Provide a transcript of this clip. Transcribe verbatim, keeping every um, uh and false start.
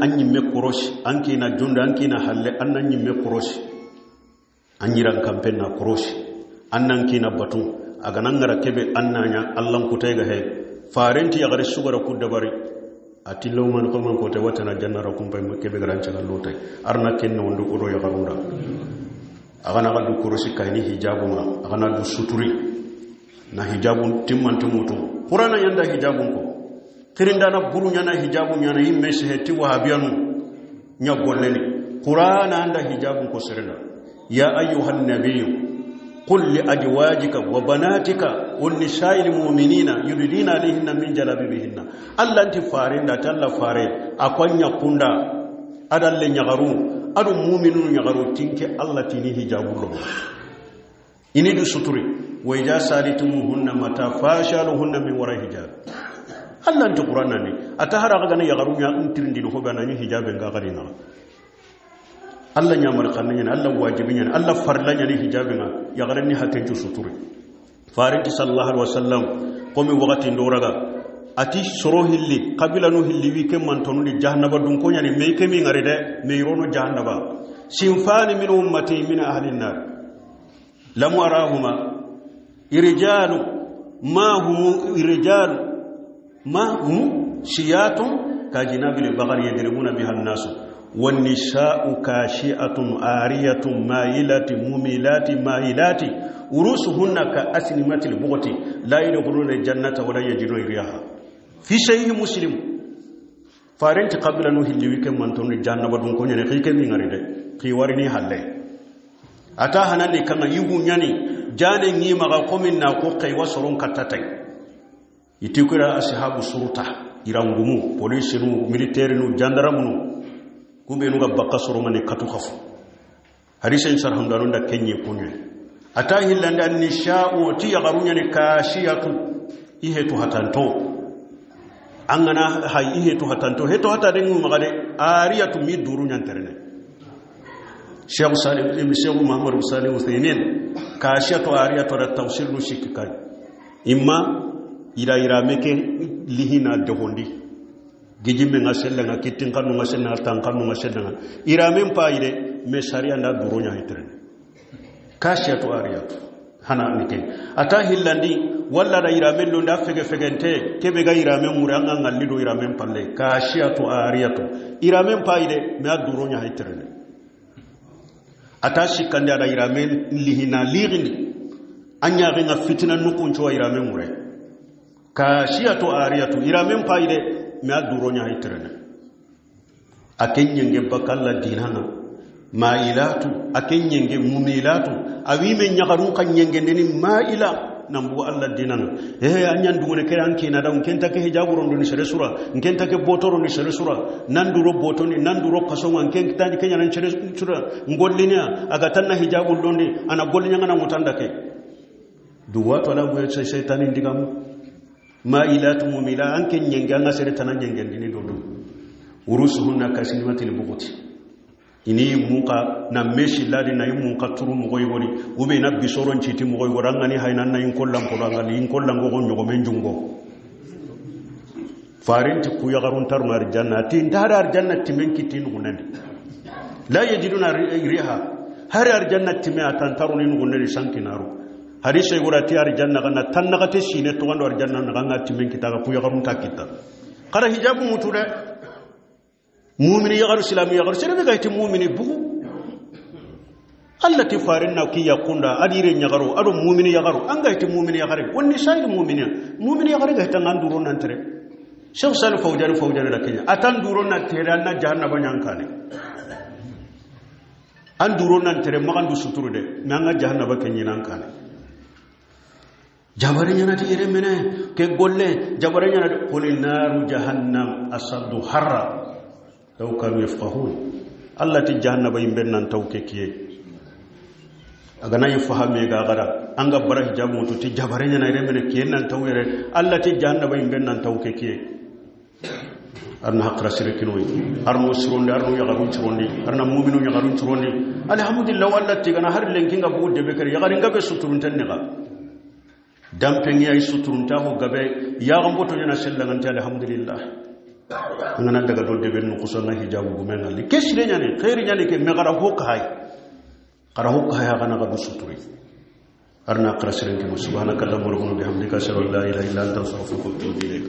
an ɲimme korosi, an kina jonde, an kina halle, an na ɲimme korosi. An ɲiran kanpen na korosi, an nan kina batu, a ga na ŋara kebe, an na ɲa Allan kutay ga he. Farenti yaxare sugara ku dabari. A ti lawman koman kote watana jannara kumpa kebe garanca ga lotay. Arna ken no ndo odo yaxarunda. A ga na ga du korosi kayni hijabun ŋa, a ga na du suturi. Na hijabun timmanti mutu. Qur'ana yanda hijabun ko. Tirindana buru ɲana hijabu ɲana yimme sehe ti wahabiyanu ɲa golleni. Qur'ana anda hijabun ko serena. Ya ayyuhan nabiyyu qul li azwajika wa banatika wa nisa'il mu'minina yudnina alayhinna min jalabibihinna. Allah nti fare nda ti Allah fare a ko ɲa kunda adalle ɲagaru adu mu'minunu ɲagaru tinke Allah tini hijabu lo. Ini du suturi. Wa idha sa'altumuhunna mata fas'aluhunna min wara'i hijab. Allah nti Qur'ana ni. Ata hara ga gana yaxaru ɲa ntirindini ho be na ni hijabe nga gari na. Allah ɲa mar xanne ɲa, Allah wajibi ɲa, Allah farla ɲa ni hijabe nga. Yaxare ni hatten cu suturi. Farenti sallallahu alaihi wasallam komi wakati ndoraga. Ati soro hilli, qabila nu hilli wi ke mantonu di jahannaba dun ko ɲa ni me ke mi ngare de, me irono jahannaba. Sinfani min ummati min ahli an-nar. Lam arahuma. Rijalu ma hum rijalu ma hum shiyatun ka jinabil baghar yadribuna biha an-nas. Wan nisa'u kashi'atun ariyatun ma'ilatun mumilatun ma'ilatun ru'usuhunna ka asnimatil bukhti la yadkhuluna al-jannata wa la yajiduna rihaha. Fi sahih Muslim. Farenti qabila nu hilli wi ke mantoni jahannaba dun ko ɲene xi ke mi ngari de. Xi warini halle. Ata hanani kanga yugu ɲani jane ngi maga komin na ko kay wa soron katatay. Iti kura ashabu suruta, irangumu, police nu, militaire nu, gendarme nu. Kube nu ga bakka soron ngani katu xafu. Hadisen sarhamdanu nda kenye kunye. Ata hillande an nisha'u ti yaxaru ɲani kashiyatu. Ihe tu hatanto. An gana hay ihe tu hatanto. He tu hata de ngu magade. Ariyatu mi duru ɲanterene. Cheikh Salih, Ibn Cheikh Muhammad Salih Uthaymin. Kashiyatu ariyatu da tafsir nu sikki kay. Imma ira ira meke lihina dohondi. Gijimbe nga sellenga, kittin kanu nga sellenga, tan kanu nga sellenga. Iramen payi de, me sariya nda duro ɲa hitrene. Kasiyatu ariyatu. Hana ni ke. Ata hillandi, walla da iramen lo nda fege fegente, kebe ga iramen mure anga ngalli do iramen palle. Kasiyatu ariyatu. Iramen payi de, me a duro ɲa hitrene. Ata sikkandi a da iramen lihina lihini. Anya ga nga fitina nukun cuwa iramen mure. Kashiyatu ariyatu, iramen payi de, me a duro ɲa hitrene. A ken ɲenge bakalla dinanga. Mailatu, a ken ɲenge mumilatu. A wi me ɲaxarun xa ɲengendeni maila, nan bugu Allah dinanga. Ehe, a ɲan dugune kere an kina da, n kenta ke hijabu rondo ni sere sura, n kenta ke boto rondo ni sere sura, nan duro boto ni, nan duro kasonga, n ken tani ke ɲanan sere sura, n gollinya, a ga tanna hijabu londi, ana gollinya ngana mutanda ke. Duwa to la bu se-, seytani ndigamu. Mailatu mumila, an ke ɲenge, an ga sere tana ɲengendini dodo. Urusuhunna kasnimatil buguti. Ini munka na mesi ladi na imunka turu mogoy gori. Ube na bisoron citi mogoy gori. An gani hayna na in kollan polo, an gani in kollan gogo ɲogomen jungo. Farenti ku yaxarun taruna arjanna. Ti nta hari arjanna timen kitti nuxunendi. La yajiduna ri-, riha. Hari arjanna time a tan taruni nuxunendi sankinaru. Hadise gura ti arjanna gana tan naxate sine togando arjanna na ganga timen kita ga ku yaxarun ta kita. Xara hijabu mutu de. Mumini yaxaru, silami yaxaru, sere be ga iti mumini bugu. Allah ti farin na ki yakunda, adire ɲaxaro, ado mumini yaxaru, an ga iti mumini yaxare, wonni sayil mumini, mumini yaxare ga ita ngan duro nan tere. Cheikh Salih Fawzan, Fawzan da kenya, atan duro nan tere, an na jahannaba ɲankane. An duro nan tere, magandu suturu de, nanga jahannaba kenyi nan kane. Jabare ɲana ti yere mene, ke golle, jabare ɲana ti, quli naru jahannam asaddu harra. Law kanu yafqahun. Allah ti jahannaba yimben nan taw ke kiye. A ga na yi fahame ga gara, an ga bara hijabu mutu ti jabare ɲana yere mene kiye nan taw yere. Allah ti jahannaba yimben nan taw ke kiye. Arna haqra sire kinoyi. Arno sirondi, arno yaxarun sirondi, arna muminu yaxarun sirondi. Alhamdulillah, walla tigana har lenki nga bugu debe kere, yaxarin gabe suturunten ne ga. Dampengi ay suturunta ho gabe, yaxan boto ɲana sellangante, alhamdulillah. An ga na daga do debe nu kuso na hijabu gumen na li. Ke sire ɲa ni, xeeri ɲa ni ke, me xara ho ka hay. Xara ho ka hay, a ga na ga du suturi. Arna xara siren ke. Subhanakallahumma rabbana bihamdika, ashhadu an la ilaha illa anta, astaghfiruka wa atubu ilayk.